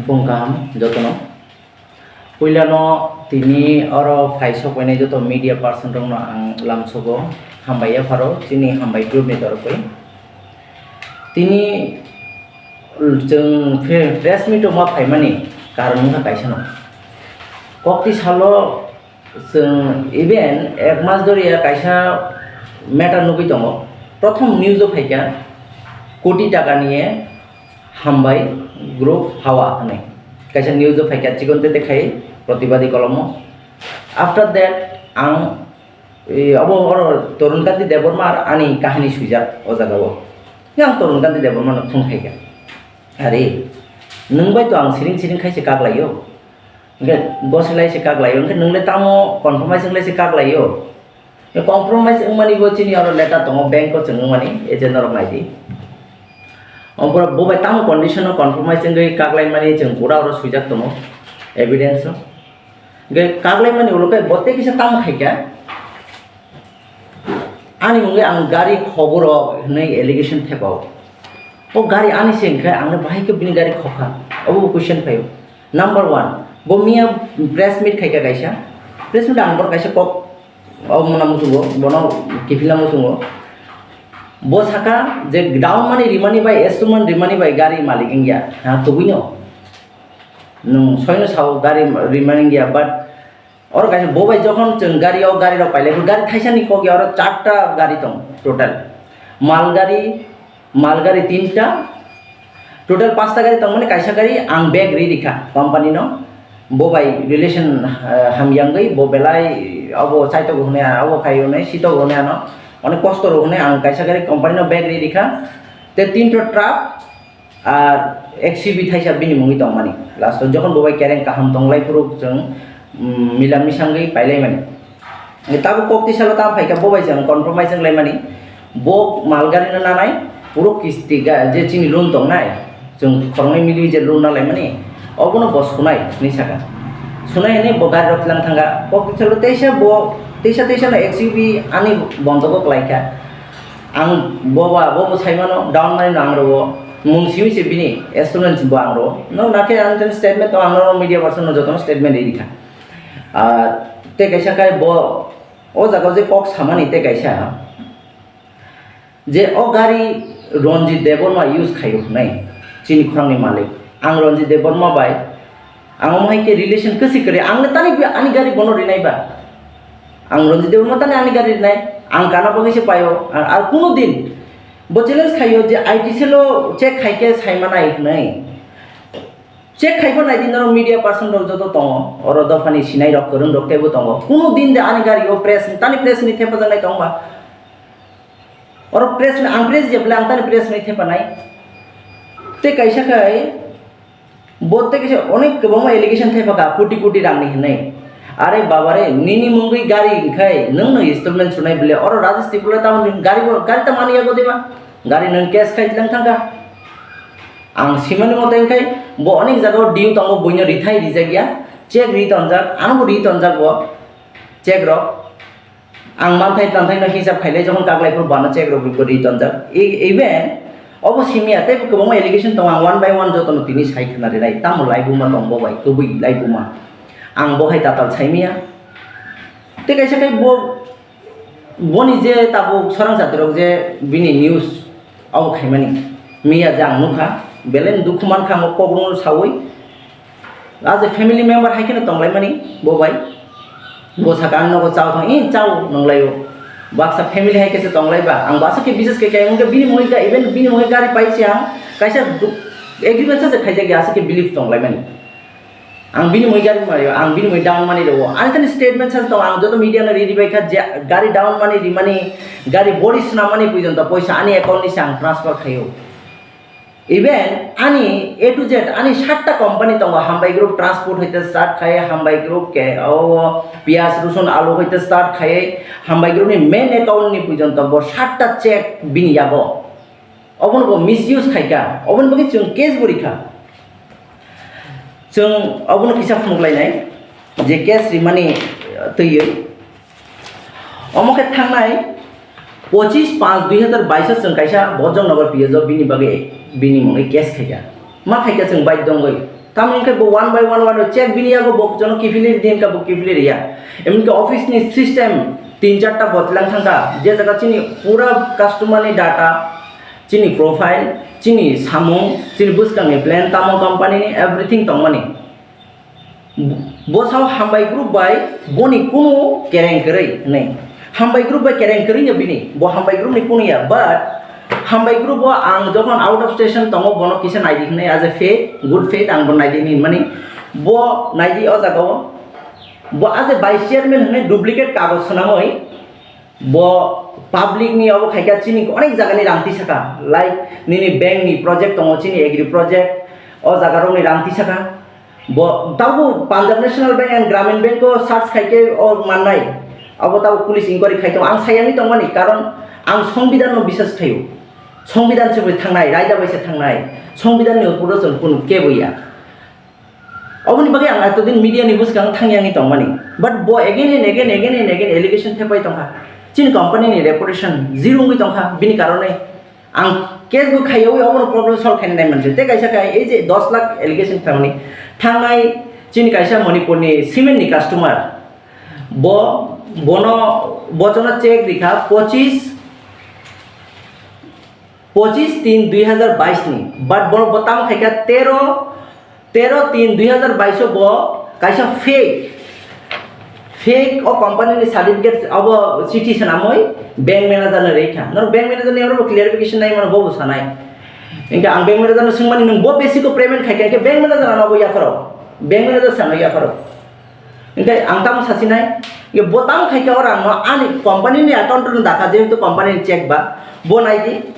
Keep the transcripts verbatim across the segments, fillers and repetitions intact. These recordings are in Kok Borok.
Bung kaham jotono. Puilano tini oro phai sokpainai joto media person rokno ang lamsogo hambai yapharo chini hambai group ni torokoi. Tini chwng pre-, press meet o ma phaimani karon wngkha kaisano. Kokti salo chwng even ek mas doriya kaisa matter nugwi tongo. Prothom news o phaikha koti taka niye hambai group hawa hwnwi. Kaisa news o phaikha chikon tete khai protibadi kolomo. After that ang, e, abo oro Tarun Kanti Debbarma ar ani kahini swijak o jaga o. Yang Tarun Kanti Debbarma no phone khaikha. Are, nwng bai to ang siring siring khai se kak laio. Hwnkhe bo se lai se kak laio. Hwnkhe nwng le tamo compromise wng lai se kak laio. Compromise wngmani bo chini oro letter tongo, bank o chwng wngmani, agent norok nai di. Obo bo bai tamo condition o compromise wngwi kak laimani chwng pura oro swijak tongo, evidence o. Hwnkhe kak laimani ulo khe bo tei kisa tamo khaikha, ani mungwi ang gari khogoro hwnwi allegation thepao. O gari ani se hwnkhe ang le bahai khe bini gari khokha, obo bo question phaio. Number one, bo miya press meet khaikha kaisa, press meet ang bor kaisa kok o mona muchungo, bono kiphilna muchungo. Bo saka je down money rimani bai, installment rimani bai gari malik wngya, ha, tubui no. Nwng soino sao gari rimani wngya, but oro kaisa bo bai jokhon chwng gari o gari rok pailai, gari thaisa ni kok ya, oro charta gari tong total. Mal gari, mal gari tinta, total pasta gari tongmani, kaisa gari ang bag ri rikha company no, bo bai relation, eh, hamya wngwi bo belai abo chaito hwnwi ano, abo khai hwnwi sito hwnwi ano, onek kosto rok hwnwi ang kaisa gari company no bag ri rikha, te tinta truck ar X U V thaisa bini mungwi tongmani. Last o jokhon bo bai kereng kaham tonglai phuru chwng, mm, mila misangwi pailai mani. Tabuk kok tisa lo tamo phaikha, bo bai chwng compromise wnglaimani. Bo mal gari no nanai, puro kisti ga-, je chini loan tongnai, chwng khoroknwi mili je loan nalaimani, obono bo sunai hinwi saka. Sunai hinwi bo gari rok tlang thangkha. Kok tisa lo teisa bo, teisa teisa no X U V ani bondo bo klaikha. Ang bo ba, bo bo saimano, down money no ang rwo, mung simi se bini, installment bo ang rwo. No, nakhe ang ten statement to ang no media person no jotono statement rikha. Ah, tei kaisa khai bo, o jaga o je kok samani tei kaisa, je o gari Ranjit Debbarma use khaio hwnwi, chini khorangni malik. Ang Ranjit Debbarma bai, ang omo hai khe relation kwswi kwrwi. Ang le tani ani gari bono rinai ba? Ang Ranjit Debbarma tani ani gari rinai? Ang kana bagwi se paio. Ar, ar kuno din bo challenge khaio je I T cell o check khai khe sai manai hwnwi. Check khai pha nai di, norok media person rok joto tongo, oro dophani sinai rok, kwrwng rok teibo tongo. Kuno din de ani gari o press, tani press ni thepajaknai tong ba? Oro press ni, ang press je bwle, ang tani press ni thepanai. Tei kaisa khai bo tei kaisa onek kwbangma allegation thepaka, koti koti rang ni hinwi. Are baba re, nini mungwi gari hinkhai nwng no installment sunai bwle, oro Rajesh Tripura tamo gari bo, gari tamo ani yago deba? Gari nwng cash khai tlang thangkha. Ang simani mote hinkhai bo onek jaga o due tongo, buino rithai rijak ya, check ri tonjak, ano bo ri tonjak bo, check rok. Ang manthai tanthai no hisab khailai, jokhon kaklai phuru bana check rok ri tonjak. E-, even obo simiya tei kwbangma allegation tongo, ang one by one jotono tini sai khna rinai, tamo laibuma tong bo bai, kwbwi laibuma. Ang bo hai tatal saimiya. Tei kaisa khai bo Boni je tabuk sorang jatirok je bini news abo khaimani, miya je ang nukha, belai dukhu mankha, ang o kokrokno saui. As a family member hai kheno tonglaimani bo bai. Bo saka, "Ang nogo chao thang," "Ee, chao," nunglaio. Baksa family hai khe se tonglaiba, ang bo aswk khe bises khe kaya, hwnkhe bini mungwi ga-, even bini mungwi gari paise ang, kaisa du-, agreement sa se khaijak ya, aswk khe believe tonglaimani. Ang bini mui gari mario, ang bini mui down money rwo. Ani thani statement sa tong, ang joto media no ridi bai kha je gari down money rimani, gari body swnamani puijon to poisa ani account ni se ang transfer khaio. Even ani A to Z, ani satta company tongo, Hambai Group Transport hoite start khai, Hambai Group ke, o, piyaj, rusun, alu hoite start khai, Hambai Group ni main account ni puijon to bo satta check bini yago. Obono bo misuse khaikha, oboni bagwi chwng case bo rikha. Chwng obono kisa phunuk lainai je case rimani, uh, twiwi. Omo khe thangnai pochis panch dui hazar bais o chwng kaisa Bhojongnagar P S o bini bagwi bini mungwi case khaikha. Ma khaikha chwng baidhyo wngwi. Tamoni khe bo one by one, one by check bini yago bo jono kiphilwi din ka bo kiphilwi ya. Emonki office ni system tin charta botlang thangka, je jaga chini pura customer ni data, chini profile, chini samung, chini bwskang ni plan, tamo company ni everything tongmani. Bo sao hambai group bai boni kunu kereng kwrwi hinwi. Hambai group bai kereng kwrwi no bini, bo hambai group ni kunu ya, but hambai group o ang jokhon out of station tongo, bono kisa naidi hinwi, as a faith, good faith, ang bo naidi hinwi mani. Bo naidi o jaga o, bo as a vice chairman hinwi duplicate kagoj swnamwi, bo public ni obo khaikha, chini onek jaga ni rang tisaka, like nini bank ni project tongo, chini agri project, o jaga rok ni rang tisaka. Bo tabuk Punjab National Bank and Gramin Bank o search khaikhe o mannai. Abo tabuk police inquiry khai tongo. Ang sayangwi tongmani, karon ang Songbidan no bisas khaio. Songbidan se bai thangnai, raida bai se thangnai. Songbidan ni upor o chwng kunu kebo ya. Oboni bagwi ang etodin media ni bwskang thangyangwi tongmani. But bo again and again, again and again allegation thepai tongkha. Chini company ni reputation zero wngwi tongkha bini karone. Ang case bo khaiyawi obono problem solve khaina nai manse. Tei kaisa khai ei je dos lakh allegation thangni thangnai chini kaisa Manipur ni cement ni customer. Bo, bono, bochono check rikha pochis, pochis tin dui hazar bais ni. But bo, bo tamo khaikha tero, tero tin dui hazar bais o bo kaisa fake, fake o company ni certificate abo chithi swnamwi bank manager no rikha. Nor bank manager ni oro bo clarification nai mano, bo bo sanai. Engkhe ang bank manager no swngmani, "Nwng bo basic o payment khaikha?" Engkhe bank manager ano bo yapharo, bank manager sano yapharo. Engkhe ang tamo sasinai, engkhe bo tamo khaikha o rang no ani company ni account no dakha, jehetu company ni check ba, bo naidi.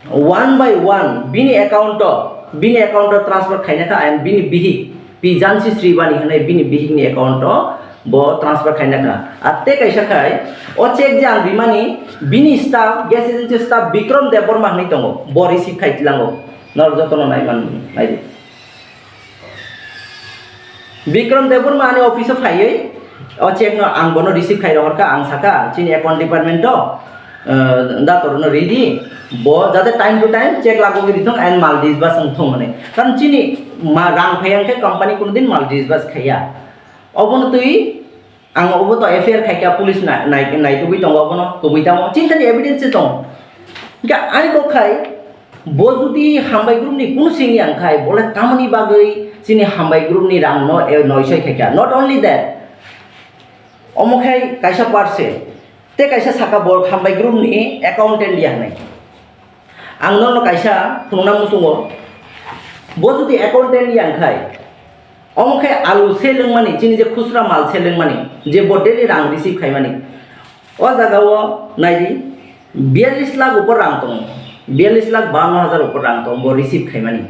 One by one bini account o, bini account o transfer khaina kha, and bini bihik, Pi Jansi Sribani hwnwi bini bihik ni account o bo transfer khaina kha. Ar tei kaisa khai, o check je ang rimani, bini staff, gas agency staff Bikram Debbarma hwnwi tongo, bo receive khai tlango, norok jotono nai man, naidi. Bikram Debbarma ani office o phaiwi, o check no ang bono receive khai rohorkha, ang sakha chini account department o, eh, dator no ridi, bo jate time to time check lagogwi rithong and mal disburse wngthong hwnwi. Karon chini ma rang phai ang khe company kunudin mal disburse khaiya. Obono twi ang obo to F I R khaikha, police na-, nai-, naitugwi tongo obono, kubui tamo chini thani evidence se tongo. Hingkhe ani kok khai, bo jodi hambai group ni kunu sini ang khai, bole tamoni bagwi chini hambai group ni rang no, eh, noisoi khaikha. Not only that, omo khai kaisa parcel, tei kaisa saka bo hambai group ni accountant ya hinwi. Ang nono kaisa phunukna muchungo, bo jodi accountant ya khai, omo khe alu se lwngmani, chini je khusra mal se lwngmani, je bo daily rang receive khaimani, o jaga o naidi, biyallis lakh upor rang tongo, biyallis lakh bawanno hajar upor rang tongo bo receive khaimani.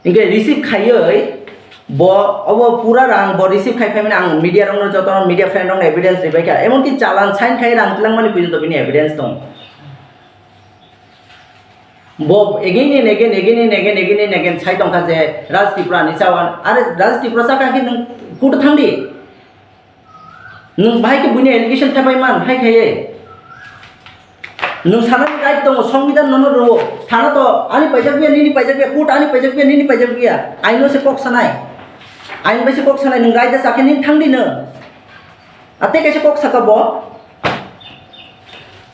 Hingkhe receive khaiwi bo obo pura rang bo receive khai phaimani, ang media rokno, jotono media friend rokno evidence ribai kha, emonki challan sign khai rang twlangmani porjonto bini evidence tongo. Bo again and again, again and again, again and again sai tongkha je Raj Tripura ni chawan. Are Raj Tripura chakha khe nwng court thangdi. Nwng bahai khe buini allegation thepai man, hai khaiye. Nwng sanani right tongo, Songbidan nono rwo. Thana to ani paijak biya, nini paijak biya, court ani paijak biya, nini paijak biya. Aino se kok sanai. Ain bai se kok sanai, nwng right da sakhe nini thangdi nwng. Atei kaisa kok saka bo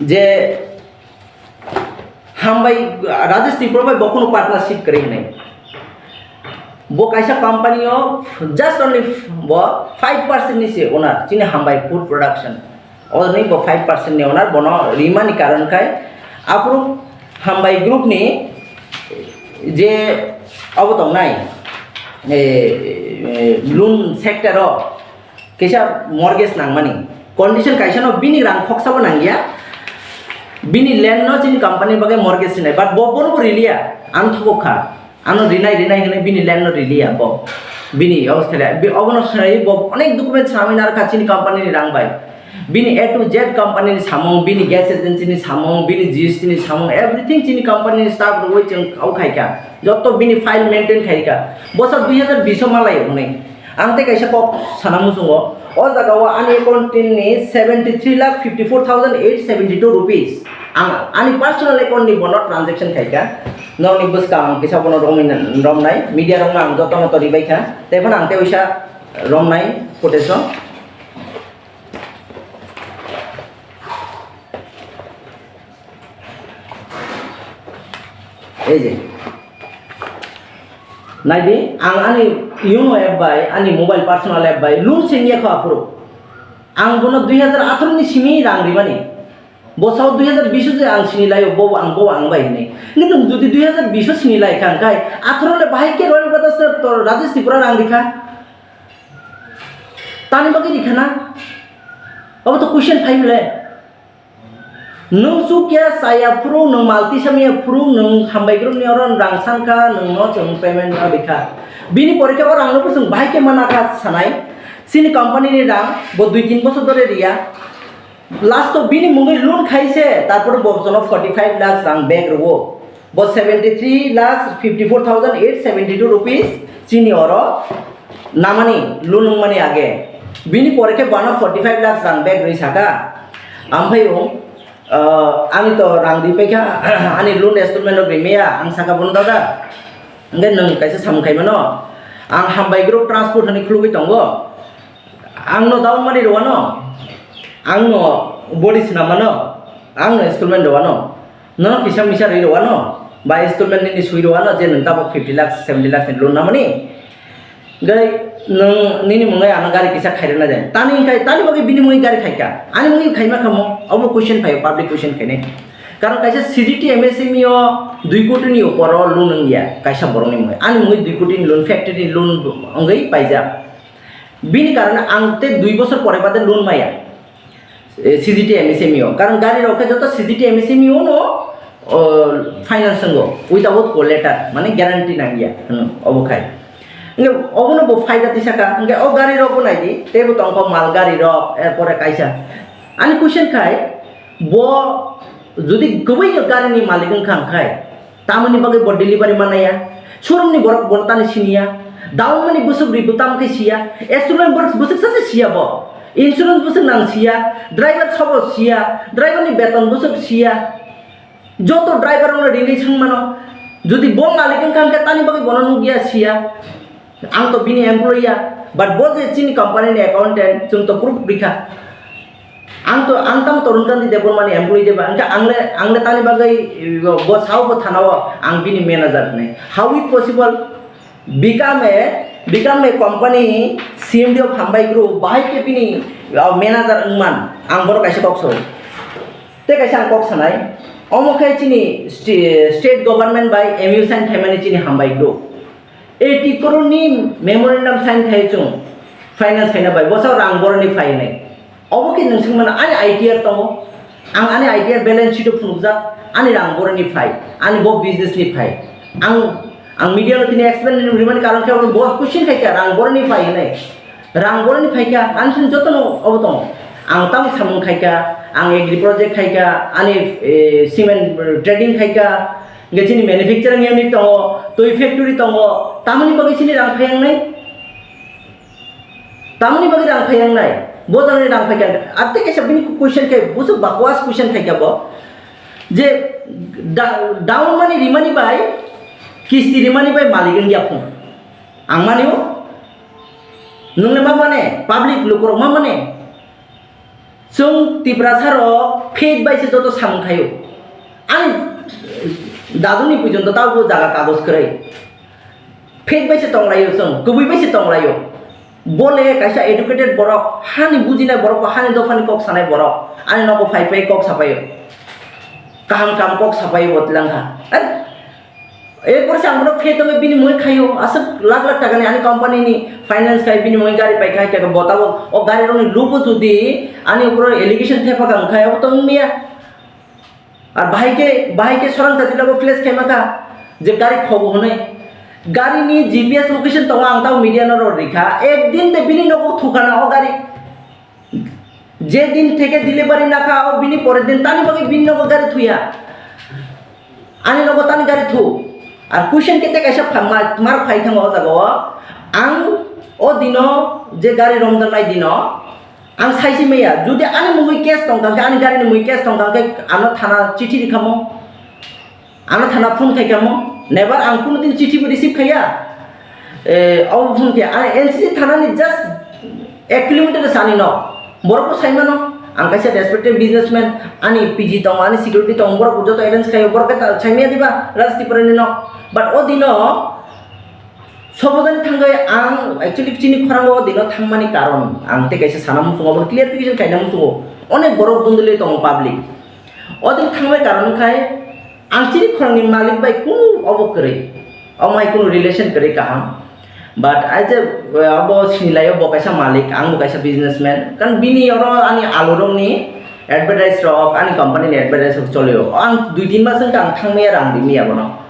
je hambai Rajesh Tripura bai bo kunu partnership kwrwi hinwi. Bo kaisa company o just only bo five percent ni se owner, chini hambai food production. Oni bo five percent ni owner, bono rimani karon khai aphuru hambai group ni je obo tongnai, eh, eh, loan sector o, kisa mortgage nangmani. Condition kaisa no bini rang khoksa bo nangya. Bini land no chini company bagwi mortgage sinai. But bo bono bo riliya. Ang thobok kha. Ano rinai rinai hwnwi bini land no riliya bo. Bini obostha le. Bi-, obono khwnai bo onek document samwi narwkha chini company ni rang bai. Bini A to Z company ni samung, bini gas agency ni samung, bini G S T ni samung, everything chini company ni staff rwwi chwng kau khaikha. Joto bini file maintain khaikha. Bosa dui hazar bish o malai hwnwi. Ang tei kaisa kok sana muchungo, O jaga o ani account ni seventy three lakh fifty four thousand eight seventy two rupees. Ang ani personal account ni bono transaction khaika. Nokni bwskang kisa bono romwi romnai, media rokno ang jotono to ribaikha. Tei phano ang tei uisa romnai footage o. Ei je. Naidi, ang ani Yono app bai, ani mobile personal app bai, loan sengya kho aphuru. Ang bono dui hajar atharo ni simi rang rimani. Bo sao dui hajar bish o je ang sini laio, bo ang, bo ang bai hinwi. Kintu jodi dui hajar bish o sini lai kha, hwnkhe atharo le bahai khe Royal Brothers to Rajesh Tripura rang rikha. Tani bagwi rikha na? Obo to question phai bole. Nwng sukya chaya phuru, nwng mal tisamya phuru, nwng hambai group ni oro rang sankha, nwng no chwng payment no rikha. Bini pore khe o rang no bo chwng bahai khe mana kha sanai. Chini company ni rang bo dui tin bosor dhore riya. Last o bini mungwi loan khaise, tarpor bo jono forty five lakhs rang back rwo. Bo seventy three lakhs fifty four thousand eight seventy two rupees chini oro namani, loan wngmani age. Bini pore khe bono forty five lakhs rang back rwi saka. Amphai o, ah, ani to rang rwi paikha, ani loan installment rok rimaya, ang saka bono dada. Hwnkhe nwng kaisa samung khaimano, ang hambai group transport hinwi khulugwi tongo. Ang no down money rwano, ang no body swnam mano, ang no installment rwano, nono kisa misa rwi rwano, ba installment nini swi rwano je nwng tabok fifty lakhs, seventy lakhs ni loan namani. Gai nwng nini mungwi ano gari kisa khairwna de. Tani hwnkhe, tani bagwi bini mungwi gari khaika. Ani mungwi khaima khamo, obo question phaio, public question khainai. Karon kaisa C G T M S M E o dui koti ni upor o loan wngya, kaisa borok ni mungwi. Ani mungwi dui koti ni loan, factory ni loan wngwi paijak. Bini karone ang tei dui bosor pore bade loan maya, eh, C G T M S M E o. Karon gari rok khe joto C G T M S M E o no, o, finance wngo, without collateral, mane guarantee nangya, hmm, obo khai. Hwnkhe obono bo phaida tisa kha, hwnkhe o gari rok bo nai di, tei bo tongkha mal gari rok, er pore kaisa. Ani question khai, bo jodi kwbwi gari ni malik wngkha hwnkhe, tamoni bagwi bo delivery manaya, showroom ni borok bo tani siniya, down money bwswk ri bo tamo khe siya, installment borok bwswk sase siya bo, insurance bwswk nang siya, driver sobo siya, driver ni beton bwswk siya, joto driver rokno rini swng mano, jodi bo malik wngkha hwnkhe tani bagwi bono nukya siya. Ang to bini employee ya, but bo je chini company ni accountant, chwng to proof rikha. Ang to, ang tamo Tarun Kanti Debbarma ni employee de ba, hwnkhe ang le, ang le tani bagwi, bo sao bo thana o, ang bini manager hinwi. How it possible? Become a, become a company C M D of Hambai Group, bahai khe bini, uh, manager wngman, ang bono kaisa kok sao. Tei kaisa ang kok sanai, omo khe chini sti-, state government bai M U sign khaimani chini Hambai Group. Eighty crore ni memorandum sign khai chwng finance khaina bai, bwsao rang boroni phai hinwi. Obo khe nwng swngmano, ani I T R tongo, ang ani I T R balance sheet o phunukjak, ani rang boroni phai, ani bo business ni phai. Ang, ang media no tini explain rimani karon khe bo question khai kha, rang boroni phai hinwi. Rang boroni phai kha, ani sini jotono obo tongo. Ang tamo samung khai kha, ang agri project khai kha, ani, eh, cement trading khai kha, hwnkhe chini manufacturing unit tongo, twi factory tongo, tamoni bagwi chini rang phai wngnai? Tamoni bagwi rang phai wngnai? Bo jagani rang phai kha, ate kaisa bini question khe, busu bakwas question khai kha bo. Je da-, down money rimani bai, kisti rimani bai malik wngya phung. Ang mani o, nwng le ma mane, public lukurok ma mane. Chwng Tiprasa rok fake bai se joto samung khaio. Ani daduni puijon to tabuk jaga kagoj kwrwi. Fake bai se tonglaio chwng, kwbwi bai se tonglaio. Bo le kaisa educated borok, hani bujinai borok, bo hani dophani kok sanai borok. Ani nogo phai phai kok sapaio. Kaham kaham kok sapaio bo twlang kha. Ai, Erpor se ang bono phe tongwi bini mungwi khaio, aswk lakh lakh takani ani company ni finance khai bini mungwi gari paikha, hai khe bo tabuk o gari rokni lubo jodi ani upor allegation thepa kha, wngkhai abo to wngmaya. Ar bahai khe, bahai khe sorang jati logo place khaima kha je gari khobo hwnwi. Gari ni G P S location tongo, ang tamo media no rw rikha, ekdin de bini nogo thukhana o gari. Je din theke delivery nakha, o bini pore din tani bagwi bini nogo gari thuya. Ani nogo tani gari thu. Ar question kete kaisa pha-, ma-, mar phai thango o jaga o. Ang O dino je gari romjaknai dino ang saisi maya, jodi ani mungwi case tongkha khe, ani garini mungwi case tongkha khe ano thana chithi rikhamo, ano thana phone khaikhamo, never ang kuno din chithi bo receive khaiya. Eh, abo phone khe ani N C C thanani just ek kilometer sani no, borok bo saimano ang kaisa respected businessman, ani P G tongo, ani security tongo, borok bo joto arrange khaio, borok khe ta saimaya diba Raj Tripura ni no, but o dino Sobojani thangwi ang actually chini khorang o dino thangmani karon ang tei kaisa sana muchungo, obo clarification kaina muchungo. Onek borok dunduli tongo public. O din thangmani karon khai ang chini khorangni malik bai kunu obo kwrwi. Omo hai kunu relation kwrwi kaham. But I je, uh, obo sinilaio bo kaisa malik, ang bo kaisa businessman. Kan bini oro ani alurokni advertise rok, ani company ni advertise rok cholio. Ang dui tin mas wngkha ang thangmaya rang rimya bono.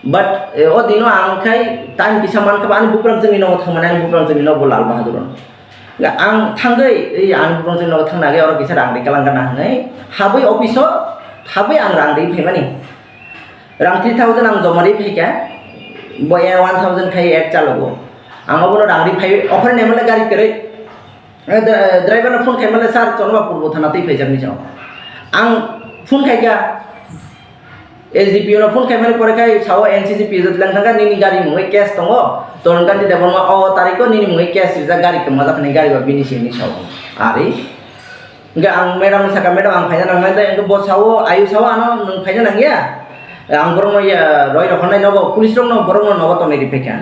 But, eh, o dino ang khai time kisa mankha ba ani buprang jengni nogo thangmani, ani buprang jengni nogo Lal Bahadur. Ang thangwi, eh, ani buprang jengni nogo thangna agwi oro kisa rang ri kalang gana hwnwi habwi office o habwi ang rang ri phaimani. Rang three thousand ang joma ri phaikha, bo ya one thousand khai ek chalogo. Ang obono rang ri phai offer nemale gari kwrwi. Eh, dra-, driver no phone khaimale, "Sir, Chonobapur bo thana twi phaijak," ni sao. Ang phone khaikha, S D P O no phone khaimani pore khai sao, "N C C P O lang thangkha, nini gari mungwi case tongo, Torun Kanti Debbarma o tariko nini mungwi case rijak, gari kwmajak," hinwi gari ba bini simi sao. Ari. Hingke ang madam sakha, "Madam, ang phaina nangnai da," hingke bo sao, ayu sao, "Ano nwng phaina nangya? Ang borokno ya, roi rok honnai nogo, police rokno, borokno nogo tongnai ri phaikha."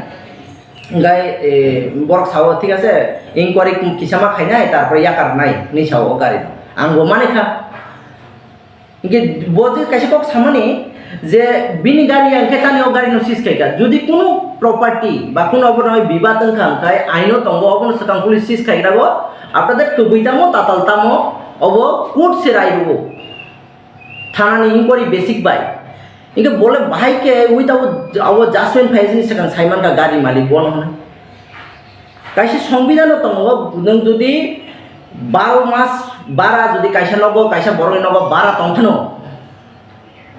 Hingke, eh, borok sao, "Thik ase, inquiry kisa ma khainai, tarpore yakarnai," hinwi sao o gari. Ang bo manikha. Hingke bo je kaisa kok samani je bini gari ya, hingke tani o gari no seize khaikha. Jodi kunu property ba kunu obo no bibad wngkha, hingke aino tongo, obo no swkang police seize khaigrago. After that, kwbwi tamo, tatal tamo, obo court se rai rwo. Thana ni inquiry basic bai. Hingke bole bahai khe ui tabo, abo judgment phai sini swkang sai mankha gari malik bono hwnwi. Kaisa songbidano tongo, nwng jodi baro mas bara jodi kaisa nogo, kaisa borokni nogo bara tong phano,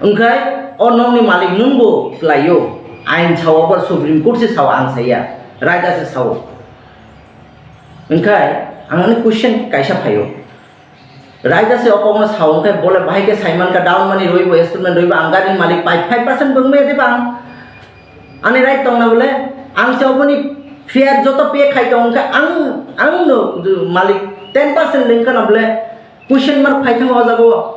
wngkhai o nokni malik nwngbo kwlaio. Ain sao, abo Supreme Court se sao, ang saiya, raida se sao. Wngkhai ang ani question kaisa phaio. Raida se o kokno sao, hwnkhe bole bahai khe sai mankha, down money rwibo, installment rwibo, ang gari malik pai five percent bo wngmaya diba ang? Ani right tongna bole, ang se oboni fare joto pay khai tong, hwnkhe ang, ang no malik ten percent lengkha na bole, question mark phai thango o jaga o.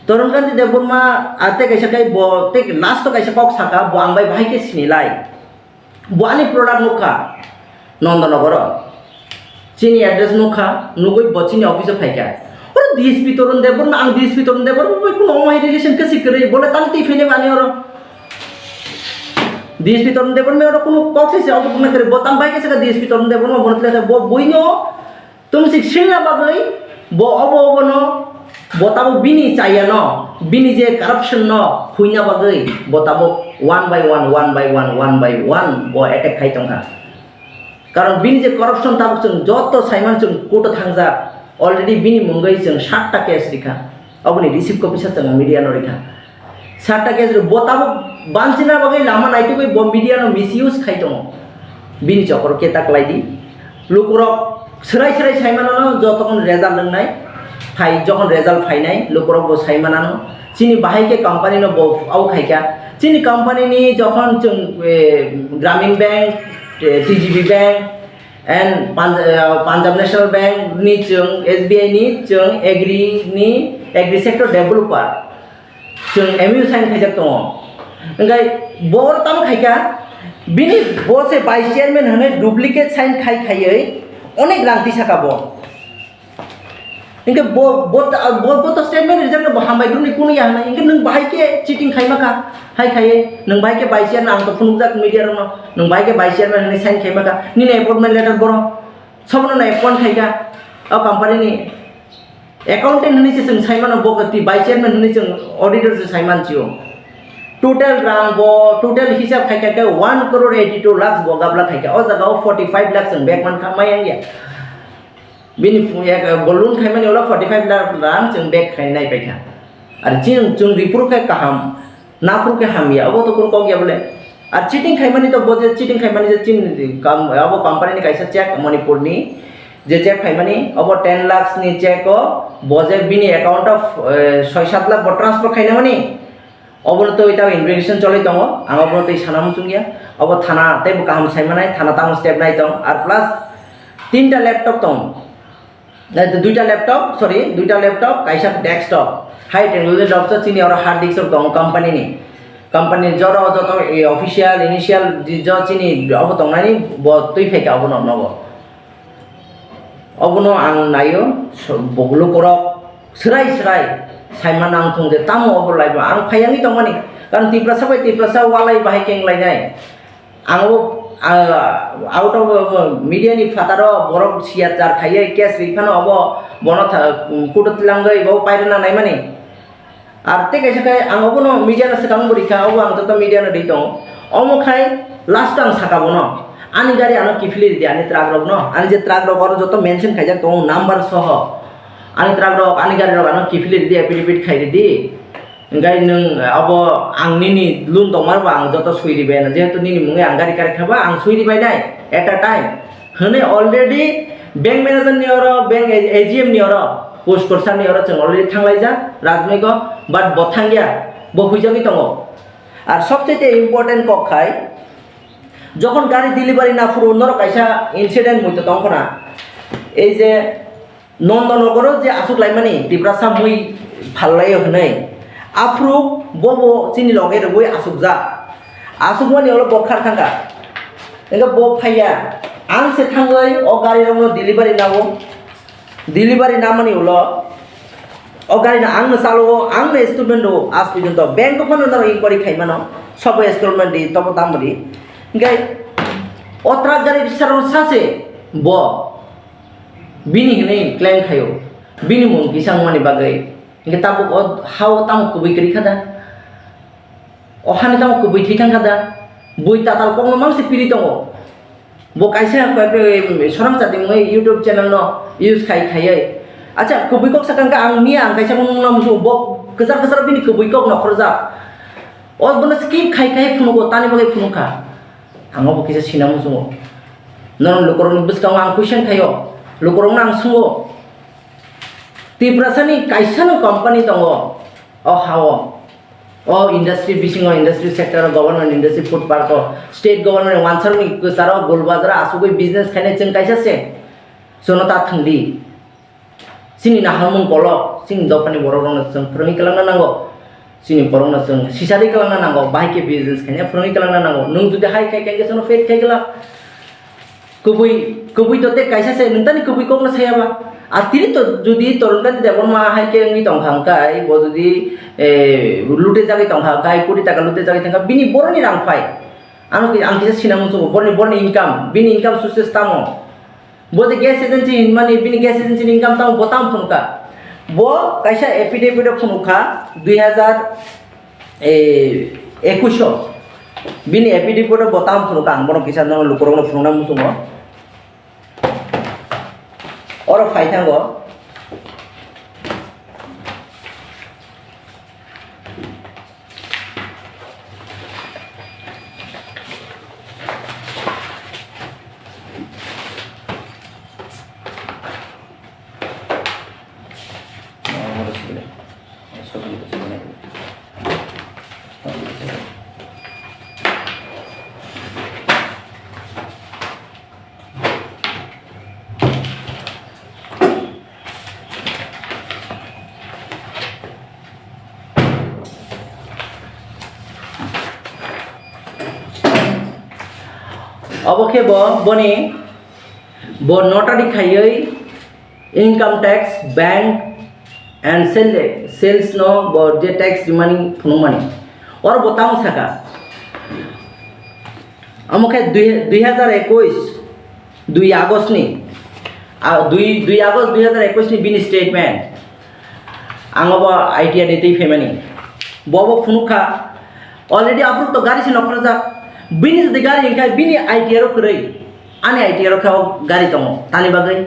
Torun Kanti Debbarma, ah, tei kaisa khe bo, tei last o kaisa kok saka, bo ang bai bahai khe sinilai. Bo ani product nukha, Nondonogoro. Chini address nukha, nugui bo chini office o phaikha. Oro D S P Torun Debbarma, ang D S P Torun Debbarma bai kuno omo hai relation khe si kwrwi, bole tang twi phini bani oro. D S P Torun Debbarma oro kuno kok se se obo kuno kwrwi, bo tang bai khe se D S P Torun Debbarma bo tla bo buino Tumsik singna bagwi bo obo obono, bo tabuk bini chayano, bini je corruption no huina bagwi bo tabuk one by one, one by one, one by one bo attack khai tongkha. Karon bini je corruption tabuk chwng joto saiman chwng court o thangjak, already bini mungwi chwng satta case rikha. Oboni receipt copy sa chwng media no rikha. Satta case rok bo tabuk banchina bagwi lama naitugwi bo media no misuse khai tongo. Bini chokor khe ta kwlai di. Lukurok swrai swrai sai mano no jotokhon result wngnai. Phai jokhon result phainai lukurok bo sai manano. Chini bahai khe company no bo au khaikha. Chini company ni jokhon chwng, eh, Gramin Bank, eh, T G B Bank, and Punj-, eh, Punjab National Bank ni chwng, S B I ni chwng, agri ni, agri sector developer chwng M O U sign khaijak tongo. Hingkhai bo oro tamo khaikha, bini bo se vice chairman hwnwi duplicate sign khai khaiwi onek rang tisaka bo. Hingke bo, bo, bo, bo to statement rijak no bo hambai group ni kunu ya hwnwi. Hingke nwng bahai khe cheating khai maka, hai khai, nwng bahai khe vice chairman, ang to phunukjak media rok no, nwng bahai khe vice chairman hwnwi sign khai maka, nini appointment letter boro, sobono no appoint khai kha, o company ni accountant hwnwi se chwng sai mano, bo kati vice chairman hwnwi chwng auditor se sai man chio. Total rang bo, total hisab khai kha khe one crore eighty two lakhs bo gabla khai kha, o jaga o forty five lakhs chwng bag man kha, mayang ya. Bini phu-, yak, bo loan khaimani ulo forty five lakh rang chwng bag khai nai paikha. Ar chini chwng ripuru khe kaham, naphuru khe hamya, obo to kunu kok ya bole. Ar cheating khaimani to bo je cheating khaimani je chini kam-, abo company ni kaisa check Manipur ni je check khaimani obo ten lakhs ni check o bo je bini account of, eh, soi sat lakh bo transfer khainamani obono twi tamo investigation cholai tongo, ang obono twi sana muchungya. Obo thana teibo kaham saimanai, thana tamo step nai tong. Ar plus tinta laptop tong. Eh, duita laptop, sorry, duita laptop, kaisa desktop. High technology laptop, chini oro hard disk rok tongo company ni. Company ni jora o joto, eh, official, initial, di-, jo chini obo tongnani bo twi phaikha obono nogo. Obono ang naio, so, bo lukurok srai srai saima nang thung je tamo obo laibo ang phai yangwi tongmani. Karon Tiprasa bai Tiprasa walai bahai keng lainai. Ang bo, ah, out of, ah, media ni phataro borok siya jar khaiye case ri phano obo bono tha-, kudo tilangwi bo pairwna naimani. Ar tei kaisa khe ang obono media no swkang bo rikha, obo ang joto media no ri tongo. Omo khai last o ang saka bono, ani gari ano kiphilwi ridi, ani truck rok no, ani je truck rok oro joto mention khaijak tongo number soho. Ani truck rok, ani gari rok ano kiphilwi ridi, affidavit khai ridi. Hingke nwng abo ang nini loan tongmarbo ang joto sui ribai na, jehetu nini mungwi ang gari kari khaba ang sui ribai nai at a time. Hwnwi already bank manager ni oro, bank A G M ni oro, post korsar ni oro chwng already thanglaijak Rajmiko, but bo thangya, bo huijagwi tongo. Ar sobchete important kok khai, jokhon gari delivery na phuru norok kaisa incident muitu tongkho na, ei je Nondonogoro je aswk laimani Tiprasa mui phallaio hwnwi, aphuru bobo chini loge rwui aswkjak. Aswkmani ulo bo khar thangkha. Hwnkhe bo phaiya, ang se thangwi o garirokno delivery nao. Delivery namani ulo o garino angno chalo, angno installment rwo, aaj porjonto bank o phano norok inquiry khaimano, sobo installment di, tobo tamo di. Hwnkhe o truck gari bisaro sase bo. Bini hinwi claim khaio, bini mung kisa wngmani bagwi. Hingke tabuk o ha-o tamo kwbwi kwrwi kha da? O hani tamo kwbwi thwi thang kha da? Bui tatal kokno mang se piri tongo. Bo kaisa koi-, sorang chati mungwi YouTube channel no use khai khaiwi. Acha, kwbwi kok sakang kha ang miya ang kaisa mung no musu bo kwchar kwchar bini kwbwi kok no khorjak. O bono skip khai khai phunugo, tani bagwi phunuk kha. Ang obo kisa sina muchungo. Norok lukurokni bwskango ang question khaio, lukurokno ang swngo. Tiprasani kaisano company tongo o ha-o. O industry bisingo, industry sector o, government industry, food park o, state government wansarokni kwcharo, Gul Bazar o asugwi business khainai chwng kaisa se. Chwngno ta thwngdi. Chini naharmung kolok, chini dophani borok rokno chwng phwrwngwi kwlangna nango. Chini borokno chwng sisari kwlangna nango, bahai khe business khaina phwrwngwi kwlangna nango. Nwng jodi hai khai khai khe chwngno fail khai kwlak. Kubui, kubui to tei kaisa se, nwng tani kubui kokno saya ba. A tini to jodi Torun Kanti Debbarma hai khe wngwi tong kha hwnkhe, bo jodi, eh, lute jagwi tong kha hwnkhe, koti taka lute jagwi thang kha, bini boroni rang phai. Ano ki-, ang kisa sinamung sugo, boroni, boroni income, bini income sources tamo? Bo je gas agency hinmani, bini gas agency ni income tamo, bo tamo phunukha? Bo kaisa affidavit o phunukha, dui hajar, eh, ekush o. Bini affidavit o bo tamo phunukha, ang bono kisa nono lukurokno phunukna muchungo. Oro phai thango. Obo khe bo, boni, bo notary khaiwi income tax, bank and sale, sales no bo je tax rimani phunukmani. Oro bo tamo saka. Omo khe dui, dui hajar ekush, dui August ni, a, dui, dui August dui hajar ekush ni bini statement. Ang obo I T R ni twi phaimani. Bo bo phunuk kha. Already aphuru to gari se nokhrajak. Bini jodi gari wngkha, bini I T R o kwrwi. Ani I T R o khe o gari tongo. Tani bagwi?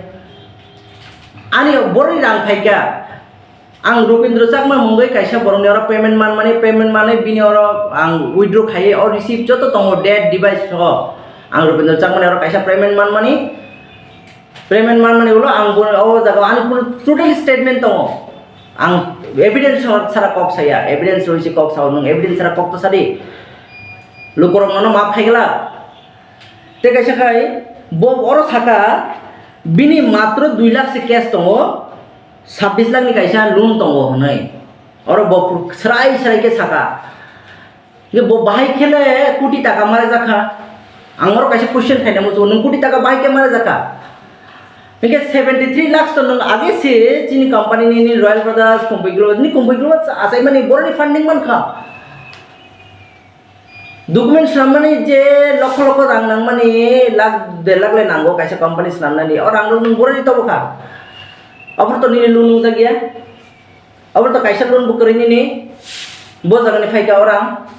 Ani boroni rang phaikha. Ang Rupendra Chakma mungwi kaisa borokni oro payment manmani, payment manwi bini oro ang withdraw khaiwi o receipt joto tongo, date, device soho. Ang Rupendra Chakmani oro kaisa payment manmani, payment manmani ulo ang bo o jaga ani phone total statement tongo. Ang evidence sara kok saya, evidence roi se kok sao, nwng evidence sara kok to sadi. Lukurok nono map khaigla. Te kaisa khai bo oro saka bini matro dui lakh se cash tongo, sabbish lakh ni kaisa loan tongo hwnwi. Oro bo srai srai khe saka. Hingke bo bahai khe le koti taka mare jakha. Ang oro kaisa question khaina muchungo, nwng koti taka bahai khe mare jakha? Hingke seventy three lakhs to nwng age se chini company ni, ni Royal Brothers, Kumbui Global, ni Kumbui Global achaimani boroni funding mankha. Document swnamnani je lokho lokho rang nangmani, lakh der lakh le nango kaisa company swnamnani, o rang rok nwng boroni tobo kha. Aboni to nini loan nungjak ya. Abo to kaisa loan bo kwrwi nini, bo jagani phaikha orang.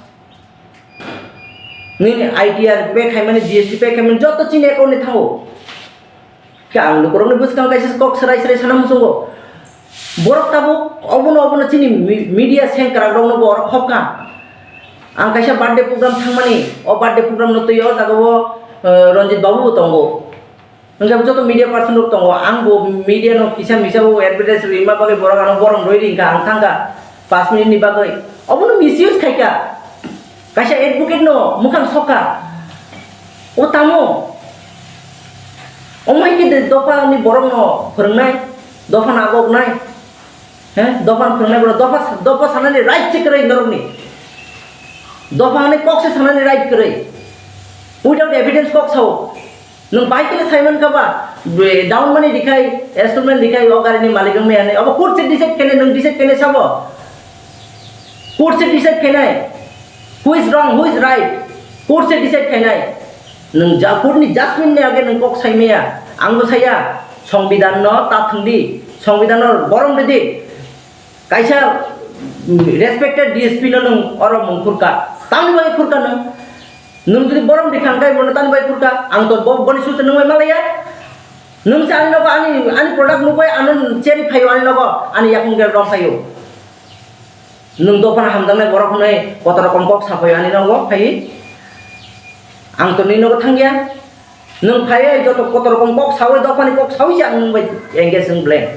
Nini I T R pay khaimani, G S T pay khaimani, joto chini account ni thango. Khe ang lukurokni bwskang kaisa kok srai srai sana muchungo. Borok tabuk obono, obono chini mi-, media sengkrak rokno bo orok khobkha. Ang kaisa birthday program thangmani, o birthday program no twi o jaga o, eh, Ranjit babu bo tongo. Hingke joto media person rok tongo, ang bo media no kisa misa bo advertise rwima bagwi borok ano borom rwi ringkha, ang thangkha paanch minute ni bagwi. Obono misuse khaikha, kaisa advocate no mukhang sokha. O tamo? Omo hai khe de dopha ni borok no phwrwngnai, dopha no agoknai. He? Dopha no phwrwngnai borok, dopha, dopha sanani right se kwrwi norokni. Dopha hwnwi kok se sanani right kwrwi. Without evidence kok sao. Nwng bai khe saiman kha ba, be, down money dikhai, installment dikhai, o gari ni malik wng maya hinwi. Abo court se decide khainai, nwng decide khainai sabo. Court se decide khainai. Who is wrong, who is right? Court se decide khainai. Nwng ja court ni judgment ni age nwng kok sai maya. Ang bo saya, Songbidan no ta thwng di, Songbidan no borom rw di. Kaisa, mm, respected D S P no nwng oro mung khurka. Tamni bagwi khurka nwng? Nwng jodi borom rikha hwnkhe bono tamni bagwi khurka? Ang to bo-, boni susa nwng bai malaya. Nwng se ani nogo ani, ani product nugwi ano cherwi phaio ani nogo, ani yakung gel rom phaio. Nwng dophano hamjaknai borok hwnwi kotor rokom kok saphaio ani nogo phaiwi. Ang to nini nogo thangya. Nwng phaiwi joto kotor rokom kok sawi, dophani kok sawi se ang nwng bai engage wng blank.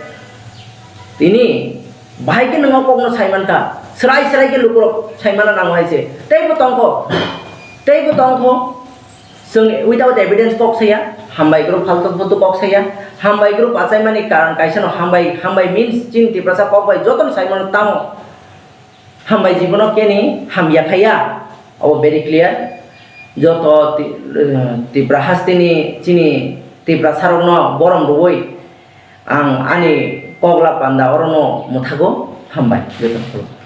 Tini bahai khe nwng o kokno saimankha, srai srai khe lukurok saimana nango hai se. Teibo tongkho, teibo tongkho. Chwng without evidence kok saya, hambai group faltu faltu kok saya, hambai group achaimani karon kaisa no hambai, hambai means chini Tiprasa kok bai jotono saimano tamo. Hambai jibono keni hamya khaya, abo very clear. Joto Ti-, eh, Tipra hasteni chini Tiprasarokno borom rwui ang ani kok la panda orono mwthago. Hambai jotono.